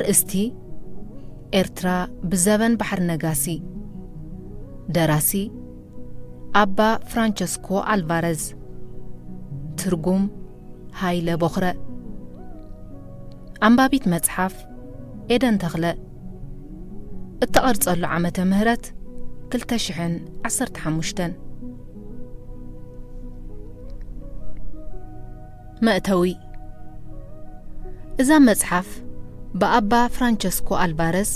ኣርእስቲ፣ ኤርትራ ብዘበን ባሕሪ ነጋሲ። ደራሲ፣ ኣባ ፍራንቸስኮ ኣልቫረዝ። ትርጉም፣ ሃይለ ቦኽረ። ኣንባቢት መጽሓፍ፣ ኤደን ተኽለ። እተቐርጸሉ ዓመተ ምህረት፣ ክልተ ሽሕን ዓሰርተ ሓሙሽተን። መእተዊ። እዛ መጽሓፍ ብኣባ ፍራንቸስኮ ኣልቫረስ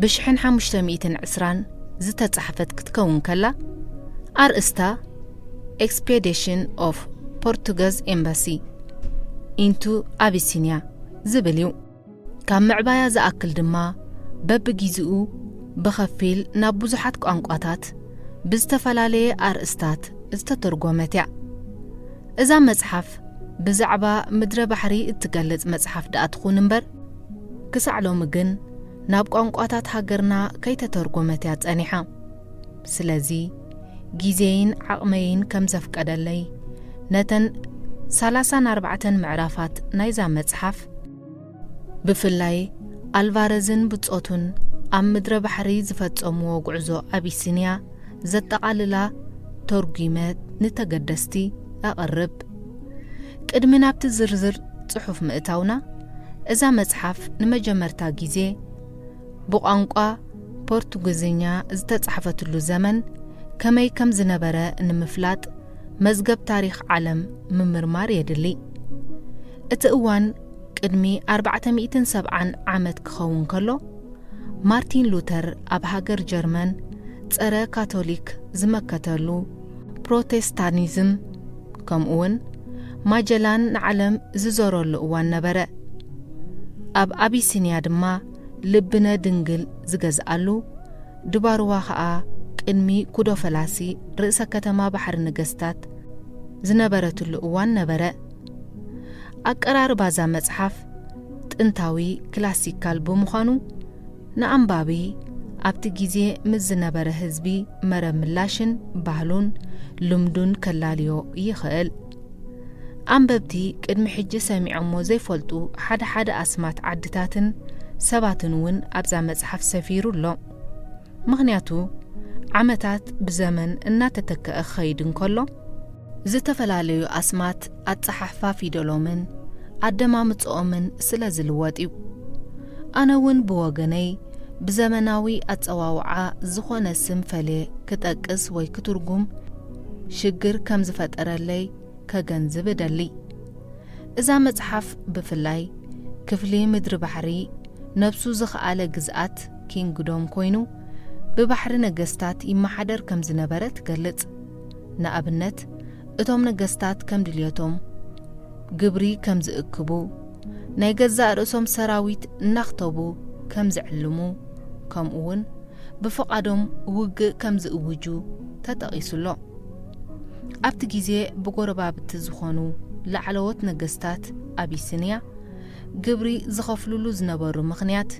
ብሽሕን ሓሙሽተ ሚእትን ዕስራን ዝተጻሕፈት ክትከውን ከላ፣ ኣርእስታ ኤክስፔዲሽን ኦፍ ፖርቱገዝ ኤምባሲ ኢንቱ ኣቢሲንያ ዝብል እዩ። ካብ ምዕባያ ዝኣክል ድማ፣ በብጊዜኡ ብኸፊል ናብ ብዙሓት ቋንቋታት ብዝተፈላለየ ኣርእስታት ዝተተርጎመት እያ። እዛ መጽሓፍ ብዛዕባ ምድረ ባሕሪ እትገልጽ መጽሓፍ ደኣ ትኹን እምበር፣ ክሳዕ ሎሚ ግን ናብ ቋንቋታት ሃገርና ከይተተርጎመት እያ ጸኒሓ። ስለዚ፣ ግዜይን ዓቕመይን ከም ዘፍቀደለይ፣ ነተን ሰላሳን ኣርባዕተን ምዕራፋት ናይዛ መጽሓፍ፣ ብፍላይ ኣልቫረዝን ብጾቱን ኣብ ምድረ ባሕሪ ዝፈጸምዎ ጉዕዞ ኣቢሲንያ ዘጠቓልላ፣ ተርጒመ ንተገደስቲ ኣቕርብ። ቅድሚ ናብቲ ዝርዝር ጽሑፍ ምእታውና፣ እዛ መጽሓፍ ንመጀመርታ ግዜ ብቋንቋ ፖርቱግዝኛ ዝተጻሕፈትሉ ዘመን ከመይ ከም ዝነበረ ንምፍላጥ፣ መዝገብ ታሪኽ ዓለም ምምርማር የድሊ። እቲ እዋን ቅድሚ ኣርባዕተ ሚእትን ሰብዓን ዓመት ክኸውን ከሎ፣ ማርቲን ሉተር ኣብ ሃገር ጀርመን ጸረ ካቶሊክ ዝመከተሉ፣ ፕሮቴስታኒዝም፣ ከምኡውን ማጀላን ንዓለም ዝዞረሉ እዋን ነበረ። ኣብ ኣቢሲንያ ድማ ልብነ ድንግል ዝገዝኣሉ፣ ድባርዋ ኸኣ ቅድሚ ኩዶ ፈላሲ ርእሰ ከተማ ባሕሪ ነገስታት ዝነበረትሉ እዋን ነበረ። ኣቀራርባ እዛ መጽሓፍ ጥንታዊ ክላሲካል ብምዃኑ፣ ንኣንባቢ ኣብቲ ግዜ ምስ ዝነበረ ህዝቢ መረብ ምላሽን ባህሉን ልምዱን ከላልዮ ይኽእል። ኣንበብቲ ቅድሚ ሕጂ ሰሚዖሞ ዘይፈልጡ ሓደ ሓደ ኣስማት ዓድታትን ሰባትን እውን ኣብዛ መጽሓፍ ሰፊሩ ኣሎ። ምኽንያቱ፣ ዓመታት ብዘመን እናተተክአ ክኸይድ እንከሎ፣ ዝተፈላለዩ ኣስማት ኣጸሓሕፋ ፊደሎምን ኣደማምጽኦምን ስለ ዝልወጥ እዩ። ኣነ እውን ብወገነይ ብዘመናዊ ኣጸዋውዓ ዝኾነ ስም ፈልየ ክጠቅስ ወይ ክትርጉም ሽግር ከም ዝፈጠረለይ ከገንዝብ እደሊ። እዛ መጽሓፍ ብፍላይ ክፍሊ ምድሪ ባሕሪ ነብሱ ዝኸኣለ ግዝኣት፣ ኪንግዶም፣ ኮይኑ ብባሕሪ ነገስታት ይመሓደር ከም ዝነበረ ትገልጽ። ንኣብነት፣ እቶም ነገስታት ከም ድልየቶም ግብሪ ከም ዝእክቡ፣ ናይ ገዛእ ርእሶም ሰራዊት እናኽተቡ ከም ዝዕልሙ፣ ከምኡውን ብፍቓዶም ውግእ ከም ዝእውጁ ተጠቒሱ ኣሎ። ኣብቲ ግዜ ብጎረባብቲ ዝኾኑ ላዕለዎት ነገስታት ኣቢሲንያ ግብሪ ዝኸፍሉሉ ዝነበሩ ምኽንያት፣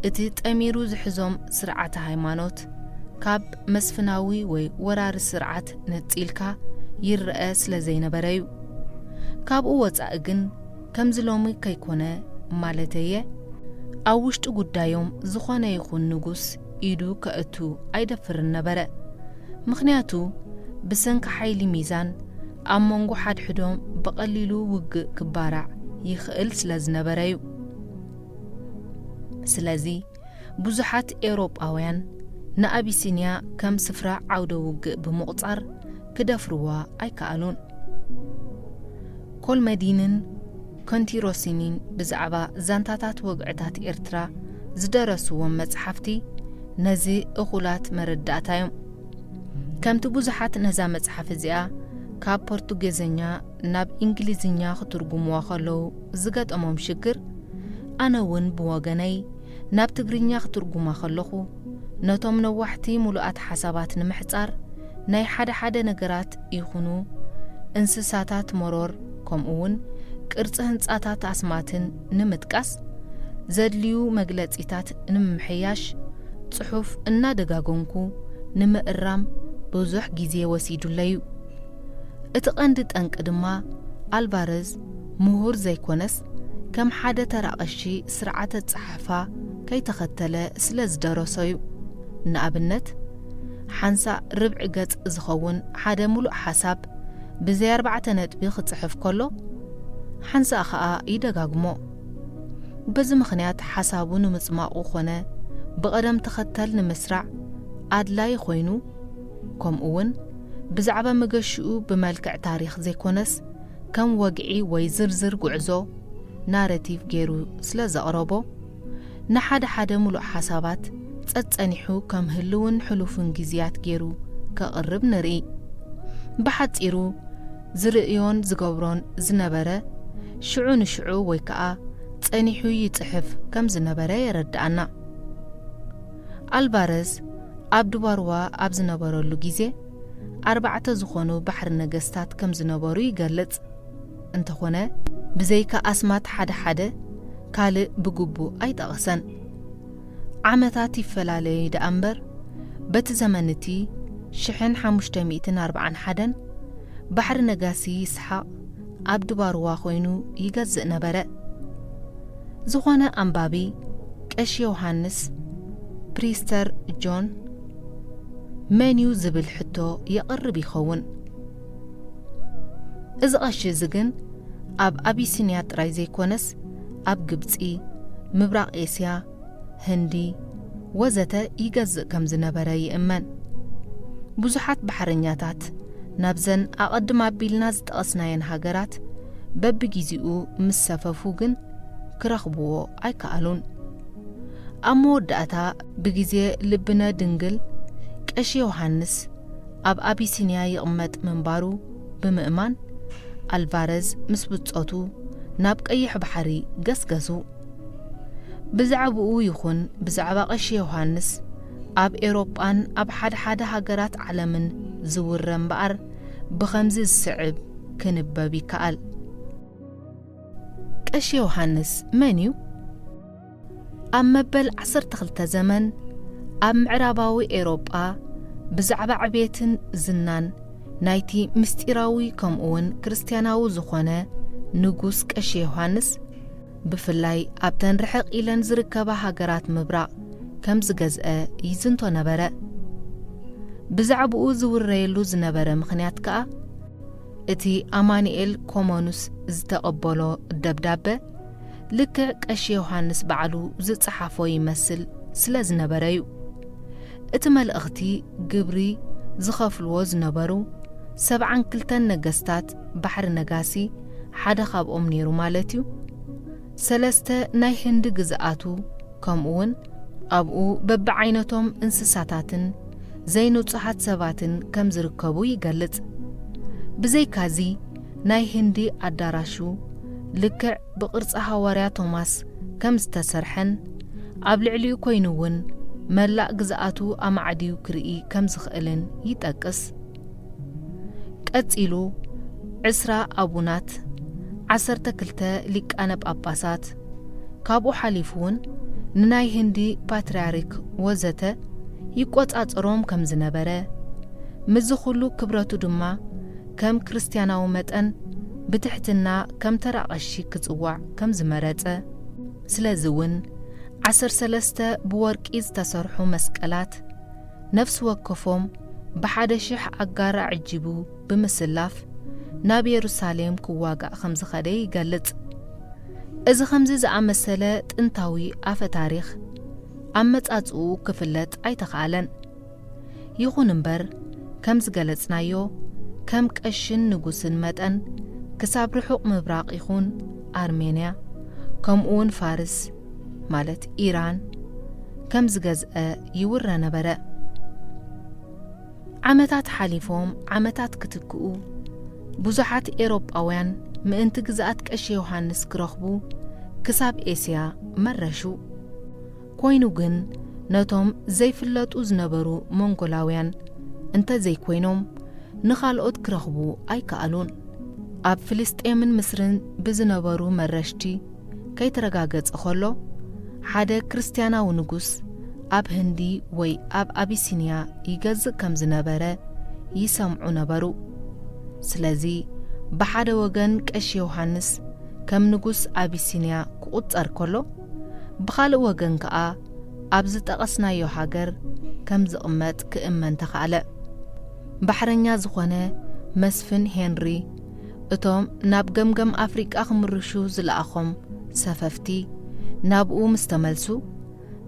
እቲ ጠሚሩ ዝሕዞም ስርዓተ ሃይማኖት ካብ መስፍናዊ ወይ ወራሪ ስርዓት ነጺልካ ይረአ ስለ ዘይነበረ እዩ። ካብኡ ወጻኢ ግን፣ ከምዚ ሎሚ ከይኮነ ማለተየ፣ ኣብ ውሽጢ ጉዳዮም ዝኾነ ይኹን ንጉስ ኢዱ ከእቱ ኣይደፍርን ነበረ። ምኽንያቱ፣ ብሰንኪ ሓይሊ ሚዛን ኣብ መንጎ ሓድሕዶም ብቐሊሉ ውግእ ክባራዕ ይኽእል ስለ ዝነበረ እዩ። ስለዚ፣ ብዙሓት ኤውሮጳውያን ንኣቢሲንያ ከም ስፍራ ዓውደ ውግእ ብምቑጻር ክደፍርዋ ኣይከኣሉን። ኮልመዲንን ኮንቲሮሲኒን ብዛዕባ ዛንታታት ወግዕታት ኤርትራ ዝደረስዎም መጽሓፍቲ ነዚ እኹላት መረዳእታ እዮም። ከምቲ ብዙሓት ነዛ መጽሓፍ እዚኣ ካብ ፖርቱጌዘኛ ናብ እንግሊዝኛ ክትርጉምዋ ከለዉ ዝገጠሞም ሽግር፣ ኣነ እውን ብወገነይ ናብ ትግርኛ ክትርጉማ ከለኹ፣ ነቶም ነዋሕቲ ምሉኣት ሓሳባት ንምሕጻር፣ ናይ ሓደ ሓደ ነገራት ይኹኑ እንስሳታት መሮር፣ ከምኡውን ቅርጺ ህንጻታት ኣስማትን ንምጥቃስ፣ ዘድልዩ መግለጺታት ንምምሕያሽ፣ ጽሑፍ እናደጋገምኩ ንምእራም ብዙሕ ግዜ ወሲዱለይ እዩ። እቲ ቀንዲ ጠንቂ ድማ፣ ኣልቫረዝ ምሁር ዘይኮነስ፣ ከም ሓደ ተራ ቀሺ ስርዓተ ጸሓሕፋ ከይተኸተለ ስለ ዝደረሶ እዩ። ንኣብነት፣ ሓንሳእ ርብዒ ገጽ ዝኸውን ሓደ ምሉእ ሓሳብ ብዘይ ኣርባዕተ ነጥቢ ክጽሕፍ ከሎ፣ ሓንሳእ ኸኣ ይደጋግሞ። በዚ ምኽንያት ሓሳቡ ንምጽማቑ ኾነ ብቐደም ተኸተል ንምስራዕ ኣድላዪ ኾይኑ፣ ከምኡ እውን ብዛዕባ መገሽኡ ብመልክዕ ታሪኽ ዘይኮነስ ከም ወግዒ ወይ ዝርዝር ጉዕዞ፣ ናረቲቭ፣ ገይሩ ስለ ዘቕረቦ፣ ንሓደ ሓደ ምሉእ ሓሳባት ጸጸኒሑ ከም ህልውን ሕሉፍን ግዜያት ገይሩ ከቕርብ ንርኢ። ብሓጺሩ፣ ዝርእዮን ዝገብሮን ዝነበረ ሽዑ ንሽዑ ወይ ከኣ ጸኒሑ ይጽሕፍ ከም ዝነበረ የረድኣና። ኣልቫረዝ ኣብ ድባርዋ ኣብ ዝነበረሉ ግዜ ኣርባዕተ ዝኾኑ ባሕሪ ነገስታት ከም ዝነበሩ ይገልጽ። እንተኾነ፣ ብዘይካ ኣስማት ሓደ ሓደ ካልእ ብግቡእ ኣይጠቐሰን። ዓመታት ይፈላለዩ ደኣ እምበር፣ በቲ ዘመን እቲ ሽሕን ሓሙሽተ ሚእትን ኣርባዓን ሓደን ባሕሪ ነጋሲ ይስሓቕ ኣብ ድባርዋ ኮይኑ ይገዝእ ነበረ። ዝኾነ ኣንባቢ፣ ቀሺ ዮሃንስ፣ ፕሪስተር ጆን፣ መን እዩ ዝብል ሕቶ የቕርብ ይኸውን። እዚ ቀሺ እዚ ግን ኣብ ኣቢሲንያ ጥራይ ዘይኮነስ፣ ኣብ ግብጺ፣ ምብራቕ ኤስያ፣ ህንዲ፣ ወዘተ ይገዝእ ከም ዝነበረ ይእመን። ብዙሓት ባሕረኛታት ናብዘን ኣቐድም ኣቢልና ዝጠቐስናየን ሃገራት በብግዜኡ ምስ ሰፈፉ ግን ክረኽብዎ ኣይከኣሉን። ኣብ መወዳእታ ብግዜ ልብነ ድንግል ቀሺ ዮሃንስ ኣብ ኣቢሲንያ ይቕመጥ ምንባሩ ብምእማን፣ ኣልቫረዝ ምስ ብጾቱ ናብ ቀይሕ ባሕሪ ገስገሱ። ብዛዕባኡ ይኹን ብዛዕባ ቀሺ ዮሃንስ ኣብ ኤውሮጳን ኣብ ሓደ ሓደ ሃገራት ዓለምን ዝውረ እምበኣር ብኸምዚ ዝስዕብ ክንበብ ይከኣል። ቀሺ ዮሃንስ መን እዩ? ኣብ መበል ዓሰርተ ክልተ ዘመን ኣብ ምዕራባዊ ኤውሮጳ ብዛዕባ ዕቤትን ዝናን ናይቲ ምስጢራዊ ከምኡውን ክርስትያናዊ ዝኾነ ንጉስ ቀሺ ዮሃንስ፣ ብፍላይ ኣብተን ርሕቕ ኢለን ዝርከባ ሃገራት ምብራቕ ከም ዝገዝአ ይዝንቶ ነበረ። ብዛዕባኡ ዝውረየሉ ዝነበረ ምኽንያት ከኣ፣ እቲ ኣማኑኤል ኮመኑስ ዝተቐበሎ ደብዳበ፣ ልክዕ ቀሺ ዮሃንስ ባዕሉ ዝጸሓፎ ይመስል ስለ ዝነበረ እዩ። እቲ መልእኽቲ፣ ግብሪ ዝኸፍልዎ ዝነበሩ ሰብዓን ክልተን ነገስታት ባሕሪ ነጋሲ ሓደ ካብኦም ነይሩ ማለት እዩ። ሰለስተ ናይ ህንዲ ግዝኣቱ፣ ከምኡውን ኣብኡ በብዓይነቶም እንስሳታትን ዘይንጹሃት ሰባትን ከም ዝርከቡ ይገልጽ። ብዘይካዚ፣ ናይ ህንዲ ኣዳራሹ ልክዕ ብቕርጺ ሃዋርያ ቶማስ ከም ዝተሰርሐን፣ ኣብ ልዕሊኡ ኮይኑ እውን መላእ ግዝኣቱ ኣማዕድዩ ክርኢ ከም ዝኽእልን ይጠቅስ። ቀጺሉ፣ ዕስራ ኣቡናት፣ ዓሰርተ ክልተ ሊቃነ ጳጳሳት፣ ካብኡ ሓሊፉ እውን ንናይ ህንዲ ፓትርያርክ ወዘተ ይቆጻጸሮም ከም ዝነበረ፣ ምስዚ ኩሉ ክብረቱ ድማ ከም ክርስትያናዊ መጠን ብትሕትና ከም ተራ ቀሺ ክጽዋዕ ከም ዝመረጸ፣ ስለዚ እውን ዓሰርተ ሰለስተ ብወርቂ ዝተሰርሑ መስቀላት፣ ነፍሲ ወከፎም ብሓደ ሽሕ ኣጋር ኣዕጂቡ ብምስላፍ ናብ የሩሳሌም ክዋጋእ ከም ዝኸደ ይገልጽ። እዚ ከምዚ ዝኣመሰለ ጥንታዊ ኣፈ ታሪኽ ኣመጻጽኡ ክፍለጥ ኣይተኻእለን። ይኹን እምበር፣ ከም ዝገለጽናዮ፣ ከም ቀሽን ንጉስን መጠን፣ ክሳብ ርሑቕ ምብራቕ ይኹን ኣርሜንያ፣ ከምኡውን ፋርስ፣ ማለት ኢራን፣ ከም ዝገዝአ ይውረ ነበረ። ዓመታት ሓሊፎም ዓመታት ክትክኡ፣ ብዙሓት ኤውሮጳውያን ምእንቲ ግዝኣት ቀሺ ዮሃንስ ክረኽቡ ክሳብ ኤስያ መረሹ። ኮይኑ ግን፣ ነቶም ዘይፍለጡ ዝነበሩ ሞንጎላውያን እንተ ዘይኮይኖም፣ ንኻልኦት ክረኽቡ ኣይከኣሉን። ኣብ ፍልስጤምን ምስርን ብዝነበሩ መረሽቲ ከይተረጋገጸ ኸሎ፣ ሓደ ክርስትያናዊ ንጉስ ኣብ ህንዲ ወይ ኣብ ኣቢሲንያ ይገዝእ ከም ዝነበረ ይሰምዑ ነበሩ። ስለዚ፣ ብሓደ ወገን ቀሺ ዮሃንስ ከም ንጉስ ኣቢሲንያ ክቑጸር ከሎ፣ ብኻልእ ወገን ከኣ ኣብ ዝጠቐስናዮ ሃገር ከም ዝቕመጥ ክእመን ተኻእለ። ባሕረኛ ዝኾነ መስፍን ሄንሪ፣ እቶም ናብ ገምገም ኣፍሪቃ ክምርሹ ዝለኣኾም ሰፈፍቲ ናብኡ ምስ ተመልሱ፣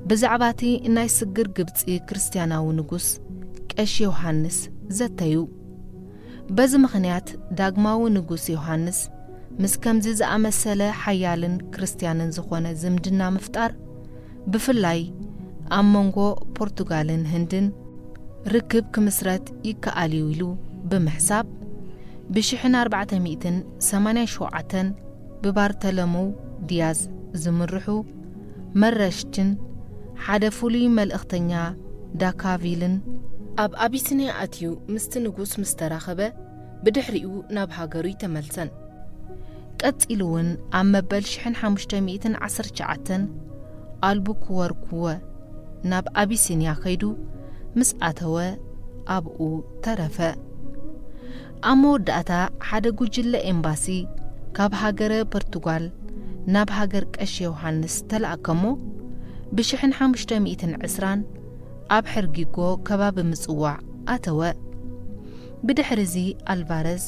ብዛዕባቲ ናይ ስግር ግብጺ ክርስትያናዊ ንጉስ ቀሺ ዮሃንስ ዘተዩ። በዚ ምኽንያት ዳግማዊ ንጉስ ዮሃንስ ምስ ከምዚ ዝኣመሰለ ሓያልን ክርስትያንን ዝኾነ ዝምድና ምፍጣር፣ ብፍላይ ኣብ መንጎ ፖርቱጋልን ህንድን ርክብ ክምስረት ይከኣል እዩ ኢሉ ብምሕሳብ፣ ብ ኣርባዕተ ሚእትን ሰማንያን ሸውዓተን ብባርተለሞው ዲያዝ ዝምርሑ መረሽትን ሓደ ፍሉይ መልእኽተኛ ዳካቪልን ኣብ ኣቢሲንያ ኣትዩ ምስቲ ንጉስ ምስ ተራኸበ፣ ብድሕሪኡ ናብ ሃገሩ ይተመልሰን። ቀጺሉ እውን ኣብ መበል ሽሕን ሓሙሽተ ሚእትን ዓሰርተ ትሽዓተን ኣልቡኩወርኩወ ናብ ኣቢሲንያ ከይዱ ምስ ኣተወ ኣብኡ ተረፈ። ኣብ መወዳእታ ሓደ ጉጅለ ኤምባሲ ካብ ሃገረ ፖርቱጋል ናብ ሃገር ቀሺ ዮሃንስ ተላእከ እሞ፣ ብ ሽሕን ሓሙሽተ ሚእትን ዕስራን ኣብ ሕርጊጎ ከባቢ ምጽዋዕ ኣተወ። ብድሕሪ እዚ ኣልቫረዝ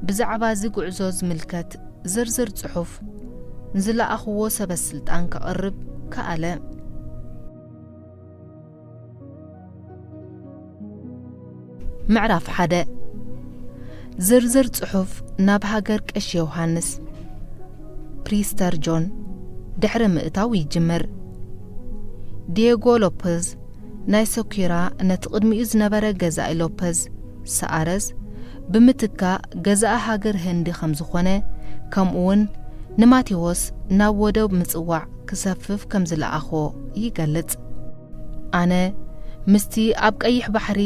ብዛዕባ እዚ ጉዕዞ ዝምልከት ዝርዝር ጽሑፍ ንዝለኣኽዎ ሰበ ስልጣን ከቕርብ ከኣለ። ምዕራፍ ሓደ። ዝርዝር ጽሑፍ ናብ ሃገር ቀሺ ዮሃንስ ፕሪስተር ጆን ድሕሪ ምእታው ይጅምር። ዲየጎ ሎፐዝ ናይ ሰኩራ ነቲ ቅድሚኡ ዝነበረ ገዛኢ ሎፐዝ ሰኣረዝ ብምትካእ ገዛኢ ሃገር ህንዲ ከም ዝኾነ፣ ከምኡ እውን ንማቴዎስ ናብ ወደብ ምጽዋዕ ክሰፍፍ ከም ዝለኣኾ ይገልጽ። ኣነ ምስቲ ኣብ ቀይሕ ባሕሪ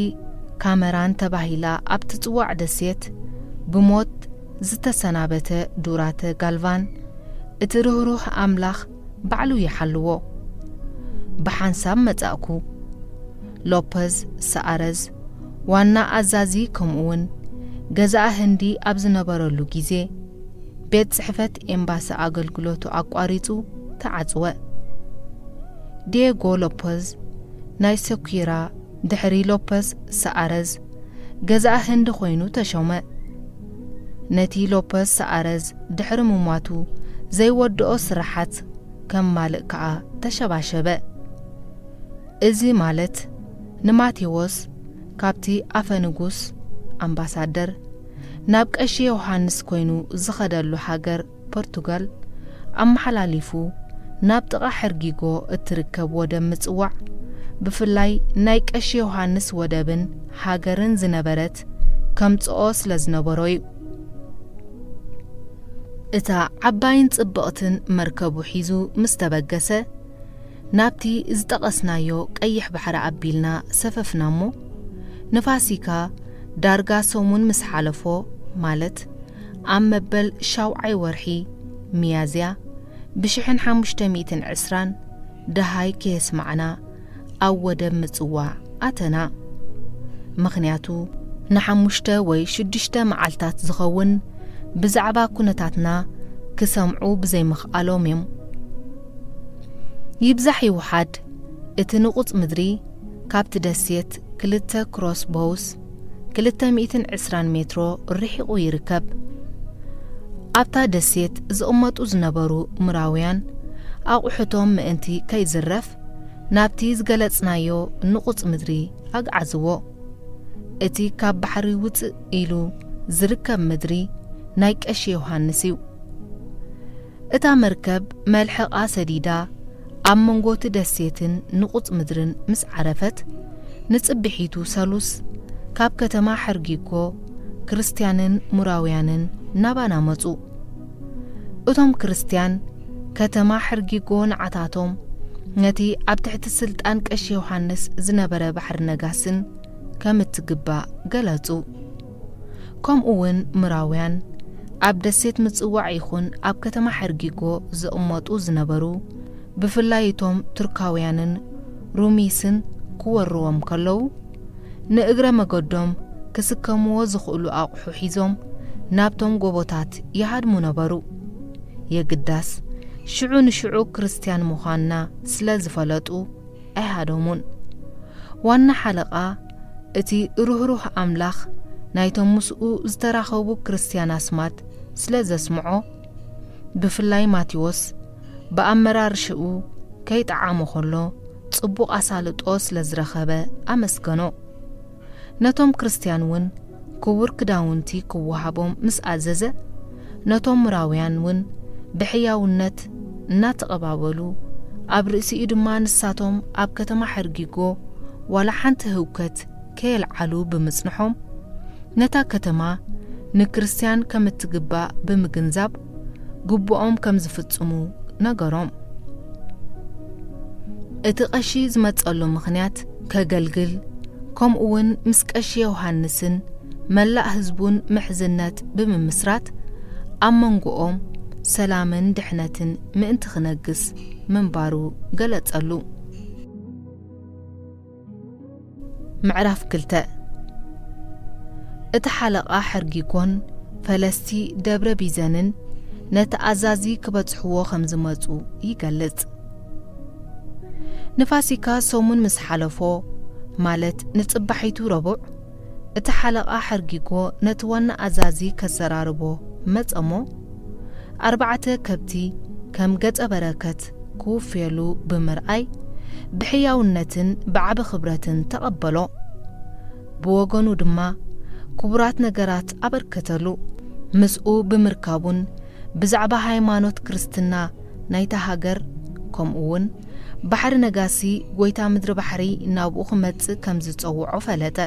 ካመራን ተባሂላ ኣብ ትጽዋዕ ደሴት ብሞት ዝተሰናበተ ዱራተ ጋልቫን፣ እቲ ርህሩህ ኣምላኽ ባዕሉ ይሓልዎ፣ ብሓንሳብ መጻእኩ። ሎፐዝ ሰኣረዝ ዋና ኣዛዚ ከምኡውን ገዛኢ ህንዲ ኣብ ዝነበረሉ ግዜ፣ ቤት ጽሕፈት ኤምባሲ ኣገልግሎቱ ኣቋሪጹ ተዓጽወ። ዲየጎ ሎፐዝ ናይ ሰኩራ ድሕሪ ሎፐዝ ሰኣረዝ ገዛኢ ህንዲ ኮይኑ ተሾመ። ነቲ ሎፐዝ ሰኣረዝ ድሕሪ ምሟቱ ዘይወድኦ ስራሓት ከማልእ ከኣ ተሸባሸበ። እዚ ማለት ንማቴዎስ ካብቲ ኣፈ ንጉስ፣ ኣምባሳደር፣ ናብ ቀሺ ዮሃንስ ኮይኑ ዝኸደሉ ሃገር ፖርቱጋል ኣመሓላሊፉ ናብ ጥቓ ሕርጊጎ እትርከብ ወደብ ምጽዋዕ፣ ብፍላይ ናይ ቀሺ ዮሃንስ ወደብን ሃገርን ዝነበረት ከምጽኦ ስለ ዝነበሮ እዩ። እታ ዓባይን ጽብቕትን መርከቡ ሒዙ ምስ ተበገሰ፣ ናብቲ ዝጠቐስናዮ ቀይሕ ባሕሪ ኣቢልና ሰፈፍና እሞ፣ ንፋሲካ ዳርጋ ሰሙን ምስ ሓለፎ፣ ማለት ኣብ መበል ሻውዓይ ወርሒ ሚያዝያ ብ ሽሕን ሓሙሽተ ሚእትን ዕስራን ደሃይ ከየስማዕና ኣብ ወደብ ምጽዋዕ ኣተና። ምኽንያቱ ንሓሙሽተ ወይ ሽዱሽተ መዓልታት ዝኸውን ብዛዕባ ኩነታትና ክሰምዑ ብዘይምኽኣሎም እዮም። ይብዛሕ ይውሓድ እቲ ንቑጽ ምድሪ ካብቲ ደሴት ክልተ ክሮስቦውስ፣ ክልተ ሚእትን ዕስራን ሜትሮ፣ ርሒቑ ይርከብ። ኣብታ ደሴት ዝቕመጡ ዝነበሩ ምራውያን ኣቑሑቶም ምእንቲ ከይዝረፍ ናብቲ ዝገለጽናዮ ንቑጽ ምድሪ ኣግዓዝዎ። እቲ ካብ ባሕሪ ውጽእ ኢሉ ዝርከብ ምድሪ ናይ ቀሺ ዮሃንስ እዩ። እታ መርከብ መልሕቓ ሰዲዳ ኣብ መንጎ እቲ ደሴትን ንቑጽ ምድርን ምስ ዓረፈት፣ ንጽብሒቱ ሰሉስ ካብ ከተማ ሕርጊጎ ክርስትያንን ሙራውያንን ናባና መጹ። እቶም ክርስትያን ከተማ ሕርጊጎ ንዓታቶም ነቲ ኣብ ትሕቲ ስልጣን ቀሺ ዮሃንስ ዝነበረ ባሕሪ ነጋስን ከም እትግባእ ገለጹ። ከምኡ እውን ምራውያን ኣብ ደሴት ምጽዋዕ ይኹን ኣብ ከተማ ሕርጊጎ ዝቕመጡ ዝነበሩ፣ ብፍላይ እቶም ቱርካውያንን ሩሚስን ክወርዎም ከለዉ፣ ንእግረ መገዶም ክስከምዎ ዝኽእሉ ኣቑሑ ሒዞም ናብቶም ጎቦታት ይሃድሙ ነበሩ። የግዳስ፣ ሽዑ ንሽዑ ክርስትያን ምዃንና ስለ ዝፈለጡ ኣይሃደሙን። ዋና ሓለቓ እቲ ርህሩህ ኣምላኽ ናይቶም ምስኡ ዝተራኸቡ ክርስትያን ኣስማት ስለ ዘስምዖ፣ ብፍላይ ማቴዎስ ብኣመራርሽኡ ከይጠዓሞ ከሎ ጽቡቕ ኣሳልጦ ስለ ዝረኸበ ኣመስገኖ። ነቶም ክርስትያን እውን ክቡር ክዳውንቲ ክወሃቦም ምስ ኣዘዘ፣ ነቶም ምራውያን እውን ብሕያውነት እናተቐባበሉ፣ ኣብ ርእሲኡ ድማ ንሳቶም ኣብ ከተማ ሕርጊጎ ዋላ ሓንቲ ህውከት ከየልዓሉ ብምጽንሖም፣ ነታ ከተማ ንክርስትያን ከም እትግባእ ብምግንዛብ፣ ግቡኦም ከም ዝፍጽሙ ነገሮም። እቲ ቀሺ ዝመጸሉ ምኽንያት፣ ከገልግል፣ ከምኡ እውን ምስ ቀሺ ዮሃንስን መላእ ህዝቡን ምሕዝነት ብምምስራት፣ ኣብ መንጎኦም ሰላምን ድሕነትን ምእንቲ ክነግስ ምንባሩ ገለጸሉ። ምዕራፍ ክልተ። እቲ ሓለቓ ሕርጊጎን ፈለስቲ ደብረ ቢዘንን ነቲ ኣዛዚ ክበጽሕዎ ከም ዝመጹ ይገልጽ። ንፋሲካ ሰሙን ምስ ሓለፎ፣ ማለት ንጽባሒቱ ረቡዕ፣ እቲ ሓለቓ ሕርጊጎ ነቲ ዋና ኣዛዚ ከዘራርቦ መጸሞ። ኣርባዕተ ከብቲ ከም ገጸ በረከት ክውፍየሉ ብምርኣይ፣ ብሕያውነትን ብዓቢ ክብረትን ተቐበሎ። ብወገኑ ድማ ክቡራት ነገራት ኣበርከተሉ። ምስኡ ብምርካቡን ብዛዕባ ሃይማኖት ክርስትና ናይታ ሃገር፣ ከምኡ እውን ባሕሪ ነጋሲ ጎይታ ምድሪ ባሕሪ ናብኡ ክመጽእ ከም ዝጸውዖ ፈለጠ።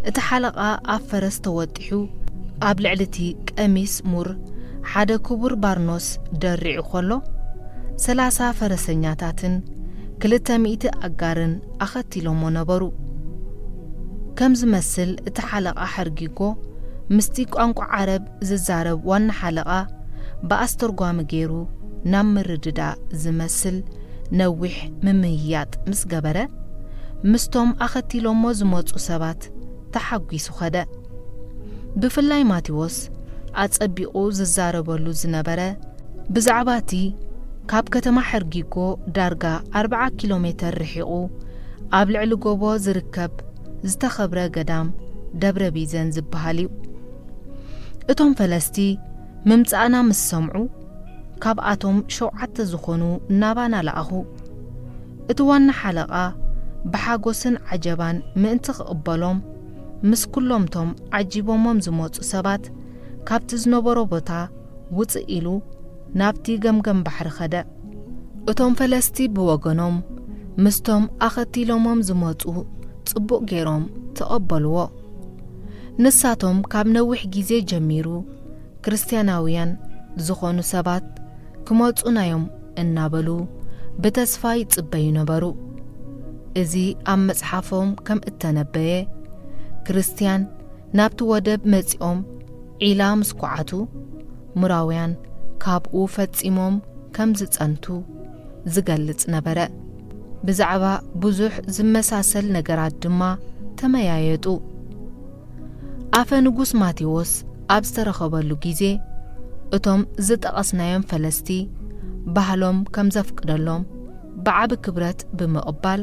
እቲ ሓለቓ ኣብ ፈረስ ተወጢሑ ኣብ ልዕሊ እቲ ቀሚስ ሙር ሓደ ክቡር ባርኖስ ደሪዑ ከሎ፣ ሰላሳ ፈረሰኛታትን ክልተ ሚእቲ ኣጋርን ኣኸቲሎሞ ነበሩ። ከም ዝመስል እቲ ሓለቓ ሕርጊጎ ምስቲ ቋንቋ ዓረብ ዝዛረብ ዋና ሓለቓ ብኣስተርጓሚ ገይሩ ናብ ምርድዳእ ዝመስል ነዊሕ ምምይያጥ ምስ ገበረ፣ ምስቶም ኣኸቲሎሞ ዝመጹ ሰባት ተሓጒሱ ኸደ። ብፍላይ ማቴዎስ ኣጸቢቑ ዝዛረበሉ ዝነበረ፣ ብዛዕባ እቲ ካብ ከተማ ሕርጊጎ ዳርጋ ኣርብዓ ኪሎ ሜተር ርሒቑ ኣብ ልዕሊ ጎቦ ዝርከብ ዝተኸብረ ገዳም ደብረ ቢዘን ዝበሃል እዩ። እቶም ፈለስቲ ምምጻእና ምስ ሰምዑ፣ ካብኣቶም ሸውዓተ ዝኾኑ ናባና ለኣኹ። እቲ ዋና ሓለቓ ብሓጎስን ዓጀባን ምእንቲ ክቕበሎም፣ ምስ ኩሎምቶም ዓጂቦሞም ዝመጹ ሰባት ካብቲ ዝነበሮ ቦታ ውጽእ ኢሉ ናብቲ ገምገም ባሕሪ ኸደ። እቶም ፈለስቲ ብወገኖም ምስቶም ኣኸቲሎሞም ዝመጹ ጽቡቕ ገይሮም ተቐበልዎ። ንሳቶም ካብ ነዊሕ ግዜ ጀሚሩ ክርስትያናውያን ዝኾኑ ሰባት ክመጹና እዮም እናበሉ ብተስፋ ይጽበዩ ነበሩ። እዚ ኣብ መጽሓፎም ከም እተነበየ፣ ክርስትያን ናብቲ ወደብ መጺኦም ዒላ ምስ ኳዓቱ፣ ሙራውያን ካብኡ ፈጺሞም ከም ዝጸንቱ ዝገልጽ ነበረ። ብዛዕባ ብዙሕ ዝመሳሰል ነገራት ድማ ተመያየጡ። ኣፈ ንጉስ ማቴዎስ ኣብ ዝተረኸበሉ ግዜ፣ እቶም ዝጠቐስናዮም ፈለስቲ ባህሎም ከም ዘፍቅደሎም ብዓቢ ክብረት ብምቕባል፣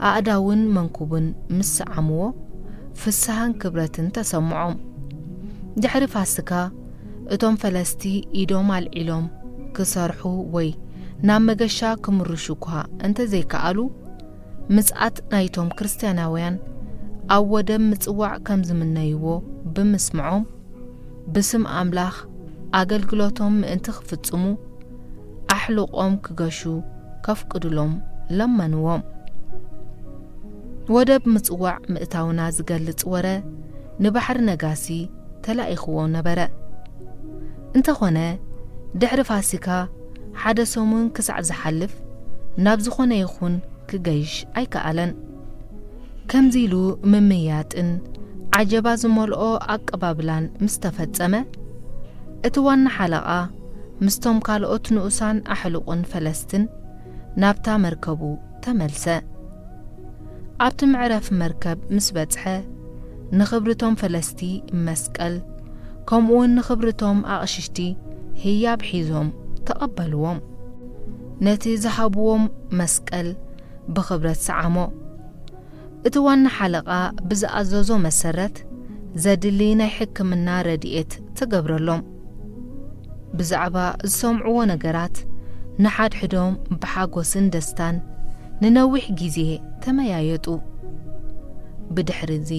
ኣእዳውን መንኩቡን ምስ ሰዓምዎ፣ ፍስሃን ክብረትን ተሰምዖም። ድሕሪ ፋስካ፣ እቶም ፈለስቲ ኢዶም ኣልዒሎም ክሰርሑ ወይ ናብ መገሻ ክምርሹ እኳ እንተ ዘይከኣሉ፣ ምጽኣት ናይቶም ክርስትያናውያን ኣብ ወደብ ምጽዋዕ ከም ዝምነይዎ ብምስምዖም፣ ብስም ኣምላኽ ኣገልግሎቶም ምእንቲ ክፍጽሙ፣ ኣሕሉቖም ክገሹ ከፍቅዱሎም ለመንዎም። ወደብ ምጽዋዕ ምእታውና ዝገልጽ ወረ ንባሕሪ ነጋሲ ተላኢኽዎ ነበረ። እንተኾነ፣ ድሕሪ ፋሲካ ሓደ ሰሙን ክሳዕ ዝሓልፍ ናብ ዝኾነ ይኹን ክገይሽ ኣይከኣለን። ከምዚ ኢሉ ምምይያጥን ዓጀባ ዝመልኦ ኣቀባብላን ምስ ተፈጸመ፣ እቲ ዋና ሓለቓ ምስቶም ካልኦት ንኡሳን ኣሕሉቕን ፈለስትን ናብታ መርከቡ ተመልሰ። ኣብቲ መዕረፊ መርከብ ምስ በጽሐ፣ ንኽብርቶም ፈለስቲ መስቀል፣ ከምኡውን ንኽብርቶም ኣቕሽሽቲ ህያብ ሒዞም ተቐበልዎም። ነቲ ዝሃብዎም መስቀል ብኽብረት ሰዓሞ። እቲ ዋና ሓለቓ ብዝኣዘዞ መሰረት ዘድሊ ናይ ሕክምና ረድኤት ተገብረሎም። ብዛዕባ ዝሰምዕዎ ነገራት ንሓድሕዶም ብሓጎስን ደስታን ንነዊሕ ግዜ ተመያየጡ። ብድሕሪ እዚ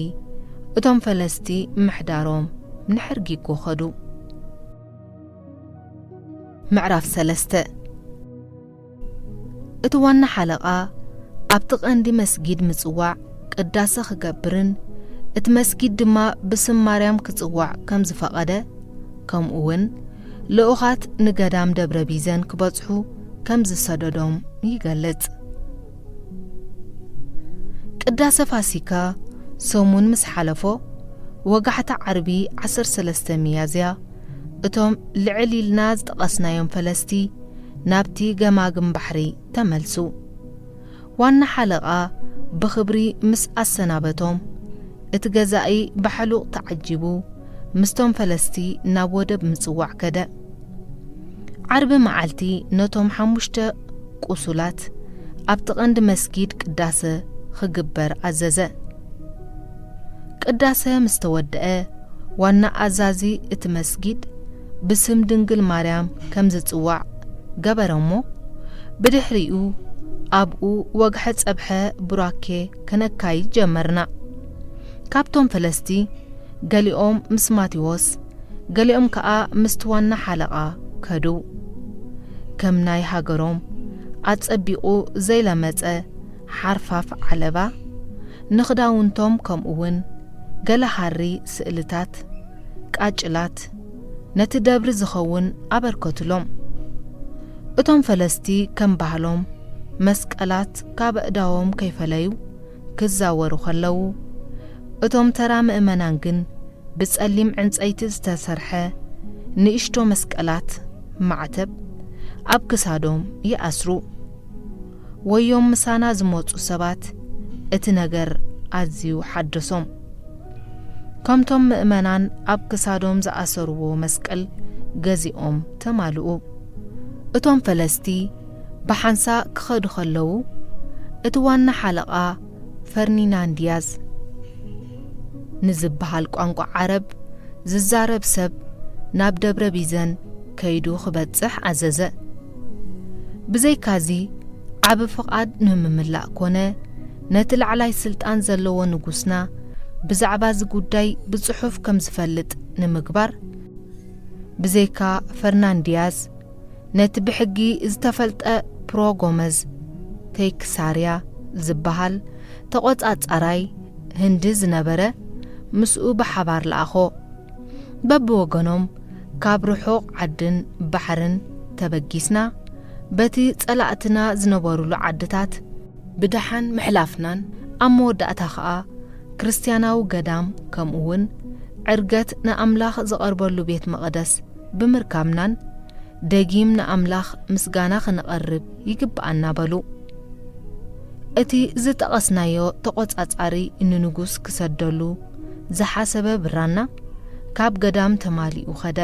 እቶም ፈለስቲ ምሕዳሮም ንሕርጊጎ ኸዱ። ምዕራፍ ሰለስተ። እቲ ዋና ሓለቓ ኣብቲ ቀንዲ መስጊድ ምጽዋዕ ቅዳሰ ክገብርን እቲ መስጊድ ድማ ብስም ማርያም ክጽዋዕ ከም ዝፈቐደ፣ ከምኡ እውን ልኡኻት ንገዳም ደብረ ቢዘን ክበጽሑ ከም ዝሰደዶም ይገልጽ። ቅዳሰ ፋሲካ ሰሙን ምስ ሓለፎ፣ ወጋሕታ ዓርቢ ዓሰርተ ሰለስተ ሚያዝያ፣ እቶም ልዕል ኢልና ዝጠቐስናዮም ፈለስቲ ናብቲ ገማግም ባሕሪ ተመልሱ። ዋና ሓለቓ ብኽብሪ ምስ ኣሰናበቶም፣ እቲ ገዛኢ ብሓሉቕ ተዓጂቡ ምስቶም ፈለስቲ ናብ ወደብ ምጽዋዕ ከደ። ዓርቢ መዓልቲ ነቶም ሓሙሽተ ቁሱላት ኣብቲ ቀንዲ መስጊድ ቅዳሰ ክግበር ኣዘዘ። ቅዳሰ ምስ ተወድአ፣ ዋና ኣዛዚ እቲ መስጊድ ብስም ድንግል ማርያም ከም ዝጽዋዕ ገበረ እሞ፣ ብድሕሪኡ ኣብኡ ወግሐ ጸብሐ ቡራኬ ከነካይድ ጀመርና። ካብቶም ፈለስቲ ገሊኦም ምስ ማቴዎስ፣ ገሊኦም ከኣ ምስቲ ዋና ሓለቓ ከዱ። ከም ናይ ሃገሮም ኣጸቢቑ ዘይለመጸ ሓርፋፍ ዓለባ፣ ንኽዳውንቶም ከምኡውን ገለ ሃሪ ስእልታት፣ ቃጭላት፣ ነቲ ደብሪ ዝኸውን ኣበርከቱሎም። እቶም ፈለስቲ ከም ባህሎም መስቀላት ካብ ኣእዳዎም ከይፈለዩ ክዛወሩ ከለዉ፣ እቶም ተራ ምእመናን ግን ብጸሊም ዕንጸይቲ ዝተሰርሐ ንእሽቶ መስቀላት፣ ማዕተብ፣ ኣብ ክሳዶም ይኣስሩ። ወዮም ምሳና ዝመጹ ሰባት እቲ ነገር ኣዝዩ ሓደሶም። ከምቶም ምእመናን ኣብ ክሳዶም ዝኣሰርዎ መስቀል ገዚኦም ተማልኡ። እቶም ፈለስቲ ብሓንሳእ ክኸዱ ከለዉ፣ እቲ ዋና ሓለቓ ፈርኒናንድ ዲያዝ ንዝበሃል ቋንቋ ዓረብ ዝዛረብ ሰብ ናብ ደብረ ቢዘን ከይዱ ክበጽሕ ኣዘዘ። ብዘይካዚ፣ ዓቢ ፍቓድ ንምምላእ ኮነ፣ ነቲ ላዕላይ ስልጣን ዘለዎ ንጉስና ብዛዕባ እዚ ጉዳይ ብጽሑፍ ከም ዝፈልጥ ንምግባር፣ ብዘይካ ፈርናንድ ዲያዝ፣ ነቲ ብሕጊ ዝተፈልጠ ፕሮ ጎመዝ ቴክሳርያ ዝበሃል ተቖጻጻራይ ህንዲ ዝነበረ ምስኡ ብሓባር ለኣኾ። በብወገኖም ካብ ርሑቕ ዓድን ባሕርን ተበጊስና፣ በቲ ጸላእትና ዝነበሩሉ ዓድታት ብደሓን ምሕላፍናን፣ ኣብ መወዳእታ ኸኣ ክርስትያናዊ ገዳም፣ ከምኡውን ዕርገት ንኣምላኽ ዝቐርበሉ ቤት መቕደስ ብምርካብናን፣ ደጊም ንኣምላኽ ምስጋና ኽነቐርብ ይግብኣና በሉ። እቲ ዝጠቐስናዮ ተቖጻጻሪ ንንጉስ ክሰደሉ ዝሓሰበ ብራና ካብ ገዳም ተማሊኡ ኸደ።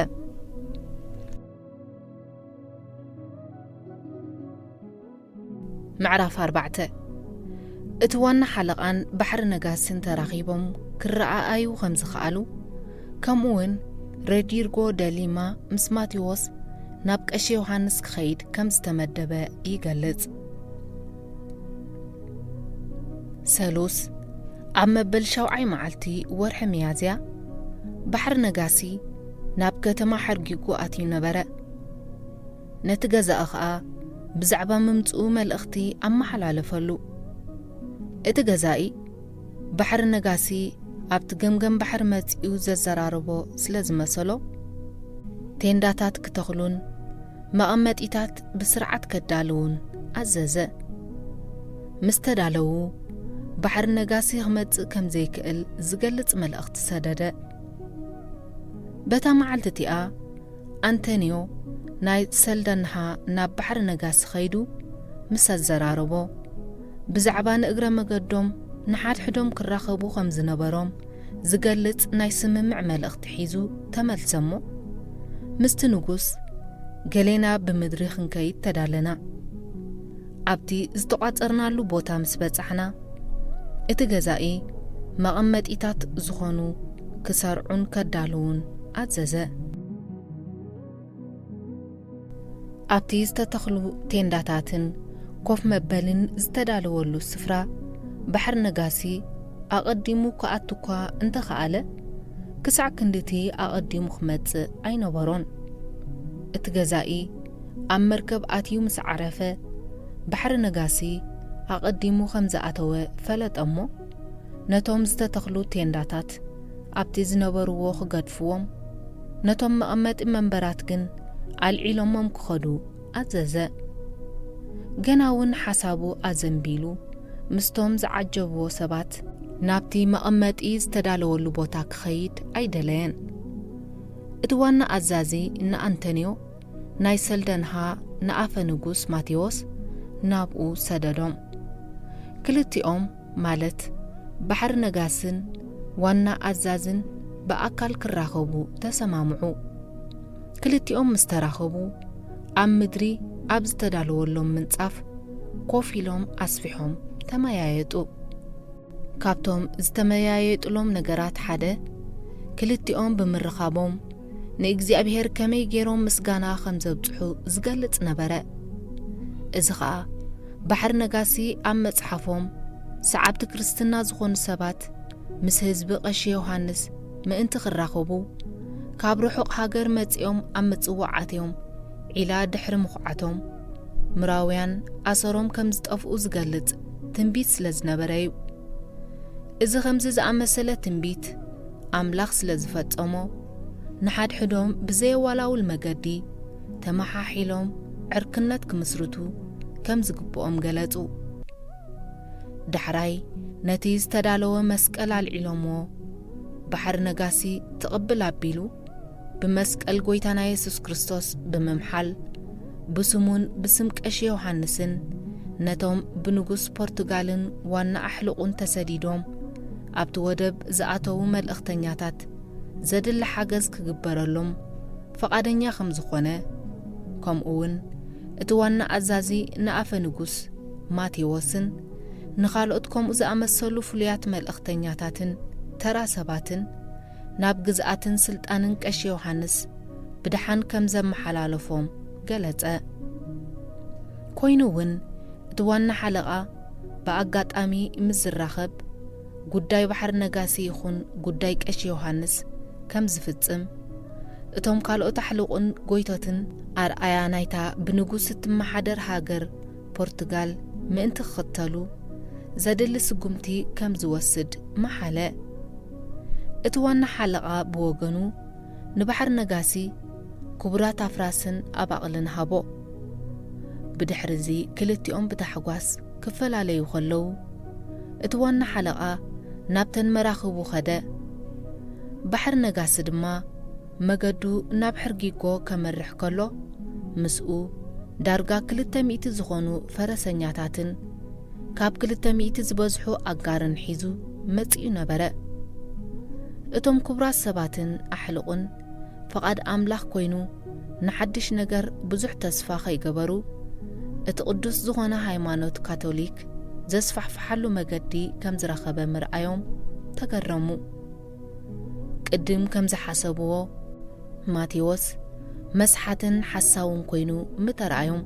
ምዕራፍ ኣርባዕተ። እቲ ዋና ሓለቓን ባሕሪ ነጋስን ተራኺቦም ክረኣኣዩ ከም ዝኸኣሉ፣ ከምኡውን ረድሪጎ ደሊማ ምስ ማቴዎስ ናብ ቀሺ ዮሃንስ ክኸይድ ከም ዝተመደበ ይገልጽ። ሰሉስ፣ ኣብ መበል ሻውዓይ መዓልቲ ወርሒ ሚያዝያ፣ ባሕሪ ነጋሲ ናብ ከተማ ሓርጊጉ ኣትዩ ነበረ። ነቲ ገዛኢ ኸኣ ብዛዕባ ምምጽኡ መልእኽቲ ኣመሓላለፈሉ። እቲ ገዛኢ፣ ባሕሪ ነጋሲ ኣብቲ ገምገም ባሕሪ መጺኡ ዘዘራርቦ ስለ ዝመሰሎ፣ ቴንዳታት ክተኽሉን መቐመጢታት ብስርዓት ከዳልዉን ኣዘዘ። ምስ ተዳለዉ፣ ባሕሪ ነጋሲ ክመጽእ ከም ዘይክእል ዝገልጽ መልእኽቲ ሰደደ። በታ መዓልቲ እቲኣ፣ ኣንቶንዮ ናይ ሰልደንሃ ናብ ባሕሪ ነጋሲ ኸይዱ ምስ ኣዘራረቦ፣ ብዛዕባ ንእግረ መገዶም ንሓድሕዶም ክራኸቡ ኸም ዝነበሮም ዝገልጽ ናይ ስምምዕ መልእኽቲ ሒዙ ተመልሰ እሞ፣ ምስቲ ንጉስ ገሌና ብምድሪ ክንከይድ ተዳለና። ኣብቲ ዝተቋጸርናሉ ቦታ ምስ በጻሕና፣ እቲ ገዛኢ መቐመጢታት ዝኾኑ ክሰርዑን ከዳልዉን ኣዘዘ። ኣብቲ ዝተተኽሉ ቴንዳታትን ኮፍ መበልን ዝተዳለወሉ ስፍራ፣ ባሕር ነጋሲ ኣቐዲሙ ክኣቱ እኳ እንተኸኣለ፣ ክሳዕ ክንድቲ ኣቐዲሙ ክመጽእ ኣይነበሮን። እቲ ገዛኢ ኣብ መርከብ ኣትዩ ምስ ዓረፈ፣ ባሕር ነጋሲ ኣቐዲሙ ከም ዝኣተወ ፈለጠ እሞ፣ ነቶም ዝተተኽሉ ቴንዳታት ኣብቲ ዝነበርዎ ክገድፍዎም፣ ነቶም መቐመጢ መንበራት ግን ኣልዒሎሞም ክኸዱ ኣዘዘ። ገና እውን ሓሳቡ ኣዘንቢሉ፣ ምስቶም ዝዓጀብዎ ሰባት ናብቲ መቐመጢ ዝተዳለወሉ ቦታ ክኸይድ ኣይደለየን። እቲ ዋና ኣዛዚ ንኣንቶንዮ ናይ ሰልደንሃ ንኣፈ ንጉስ ማቴዎስ ናብኡ ሰደዶም። ክልቲኦም ማለት ባሕር ነጋስን ዋና ኣዛዝን ብኣካል ክራኸቡ ተሰማምዑ። ክልቲኦም ምስ ተራኸቡ፣ ኣብ ምድሪ ኣብ ዝተዳለወሎም ምንጻፍ ኮፍ ኢሎም ኣስፊሖም ተመያየጡ። ካብቶም ዝተመያየጥሎም ነገራት ሓደ፣ ክልቲኦም ብምርኻቦም ንእግዚኣብሔር ከመይ ገይሮም ምስጋና ከም ዘብጽሑ ዝገልጽ ነበረ። እዚ ኸኣ ባሕር ነጋሲ ኣብ መጽሓፎም ሰዓብቲ ክርስትና ዝኾኑ ሰባት ምስ ህዝቢ ቀሺ ዮሃንስ ምእንቲ ክራኸቡ ካብ ርሑቕ ሃገር መጺኦም ኣብ ምጽዋዓትዮም ዒላ ድሕሪ ምኹዓቶም ምራውያን ኣሰሮም ከም ዝጠፍኡ ዝገልጽ ትንቢት ስለ ዝነበረ እዩ። እዚ ከምዚ ዝኣመሰለ ትንቢት ኣምላኽ ስለ ዝፈጸሞ፣ ንሓድሕዶም ብዘየዋላውል መገዲ ተመሓሒሎም ዕርክነት ክምስርቱ ከም ዝግብኦም ገለጹ። ዳሕራይ ነቲ ዝተዳለወ መስቀል ኣልዒሎምዎ፣ ባሕር ነጋሲ ትቕብል ኣቢሉ፣ ብመስቀል ጐይታና የሱስ ክርስቶስ ብምምሓል፣ ብስሙን ብስም ቀሺ ዮሃንስን ነቶም ብንጉስ ፖርቱጋልን ዋና ኣሕልቑን ተሰዲዶም ኣብቲ ወደብ ዝኣተዉ መልእኽተኛታት ዘድሊ ሓገዝ ክግበረሎም ፍቓደኛ ከም ዝኾነ፣ ከምኡ እውን እቲ ዋና ኣዛዚ ንኣፈ ንጉስ ማቴዎስን ንኻልኦት ከምኡ ዝኣመሰሉ ፍሉያት መልእኽተኛታትን ተራ ሰባትን ናብ ግዝኣትን ስልጣንን ቀሺ ዮሃንስ ብደሓን ከም ዘመሓላለፎም ገለጸ። ኮይኑ እውን እቲ ዋና ሓለቓ ብኣጋጣሚ ምስ ዝራኸብ፣ ጉዳይ ባሕር ነጋሲ ይኹን ጉዳይ ቀሺ ዮሃንስ ከም ዝፍጽም፣ እቶም ካልኦት ኣሕልቑን ጎይቶትን ኣርኣያ ናይታ ብንጉስ እትመሓደር ሃገር ፖርቱጋል ምእንቲ ክኽተሉ ዘድሊ ስጉምቲ ከም ዝወስድ መሓለ። እቲ ዋና ሓለቓ ብወገኑ ንባሕር ነጋሲ ክቡራት ኣፍራስን ኣባቕልን ሃቦ። ብድሕሪ እዚ ክልቲኦም ብታሕጓስ ክፈላለዩ ከለዉ፣ እቲ ዋና ሓለቓ ናብተን መራኽቡ ኸደ። ባሕር ነጋሲ ድማ መገዱ ናብ ሕርጊጎ ከመርሕ ከሎ፣ ምስኡ ዳርጋ ክልተ ሚእቲ ዝኾኑ ፈረሰኛታትን ካብ ክልተ ሚእቲ ዝበዝሑ ኣጋርን ሒዙ መጺኡ ነበረ። እቶም ክቡራት ሰባትን ኣሕልቑን ፍቓድ ኣምላኽ ኮይኑ ንሓድሽ ነገር ብዙሕ ተስፋ ከይገበሩ፣ እቲ ቅዱስ ዝኾነ ሃይማኖት ካቶሊክ ዘስፋሕፍሓሉ መገዲ ከም ዝረኸበ ምርኣዮም ተገረሙ። ቅድም ከም ዝሓሰብዎ፣ ማቴዎስ መስሓትን ሓሳውን ኮይኑ ምተረኣዮም፣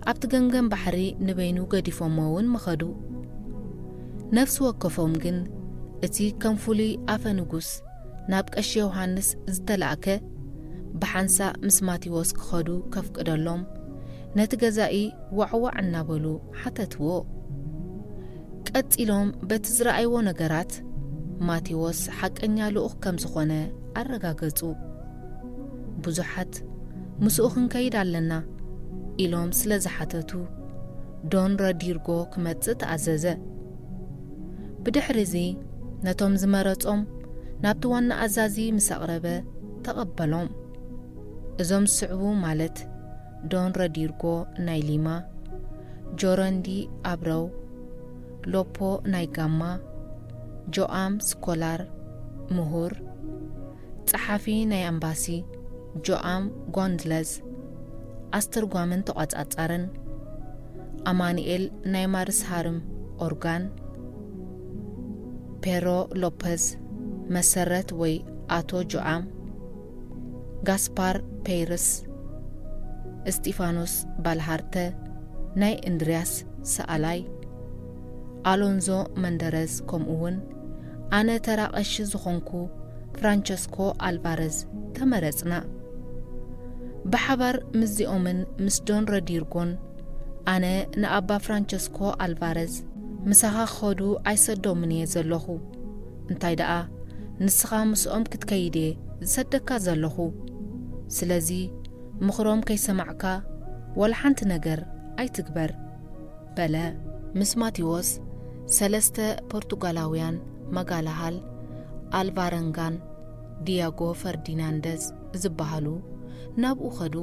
ኣብቲ ገምገም ባሕሪ ንበይኑ ገዲፎሞ እውን ምኸዱ። ነፍሲ ወከፎም ግን፣ እቲ ከም ፍሉይ ኣፈ ንጉስ ናብ ቀሺ ዮሃንስ ዝተላእከ፣ ብሓንሳእ ምስ ማቴዎስ ክኸዱ ከፍቅደሎም፣ ነቲ ገዛኢ ዋዕዋዕ እናበሉ ሓተትዎ። ቀጺሎም በቲ ዝረኣይዎ ነገራት፣ ማቴዎስ ሓቀኛ ልኡኽ ከም ዝኾነ ኣረጋገጹ። ብዙሓት፣ "ምስኡ ክንከይድ ኣለና" ኢሎም ስለ ዝሓተቱ፣ ዶን ረዲርጎ ክመጽእ ተኣዘዘ። ብድሕሪ እዚ፣ ነቶም ዝመረጾም ናብቲ ዋና ኣዛዚ ምስ ኣቕረበ፣ ተቐበሎም። እዞም ዝስዕቡ ማለት፣ ዶን ረዲርጎ ናይ ሊማ፣ ጆረንዲ ኣብረው፣ ሎፖ ናይ ጋማ፣ ጆኣም ስኮላር፣ ምሁር፣ ጸሓፊ ናይ ኣምባሲ፣ ጆኣም ጎንድለዝ፣ ኣስተርጓምን ተቋጻጻርን፣ ኣማኑኤል ናይ ማርስ ሃርም ኦርጋን፣ ፔሮ ሎፐዝ መሰረት ወይ ኣቶ ጆኣም፣ ጋስፓር ፔይርስ፣ እስጢፋኖስ ባልሃርተ፣ ናይ እንድርያስ ሰኣላይ፣ ኣሎንዞ መንደረዝ፣ ከምኡ እውን ኣነ ተራ ቀሺ ዝኾንኩ ፍራንቸስኮ ኣልቫረዝ ተመረጽና። ብሓባር ምስዚኦምን ምስ ዶን ረዲርጎን ኣነ ንኣባ ፍራንቸስኮ ኣልቫረዝ ምሳኻ ክኸዱ ኣይሰዶምን እየ ዘለኹ። እንታይ ደኣ ንስኻ ምስኦም ክትከይድ እየ ዝሰደካ ዘለኹ። ስለዚ ምኽሮም ከይሰማዕካ ዋላ ሓንቲ ነገር ኣይትግበር በለ። ምስ ማቴዎስ ሰለስተ ፖርቱጋላውያን ማጋላሃል ኣልቫረንጋን ዲያጎ ፈርዲናንደዝ ዝበሃሉ ናብኡ ኸዱ።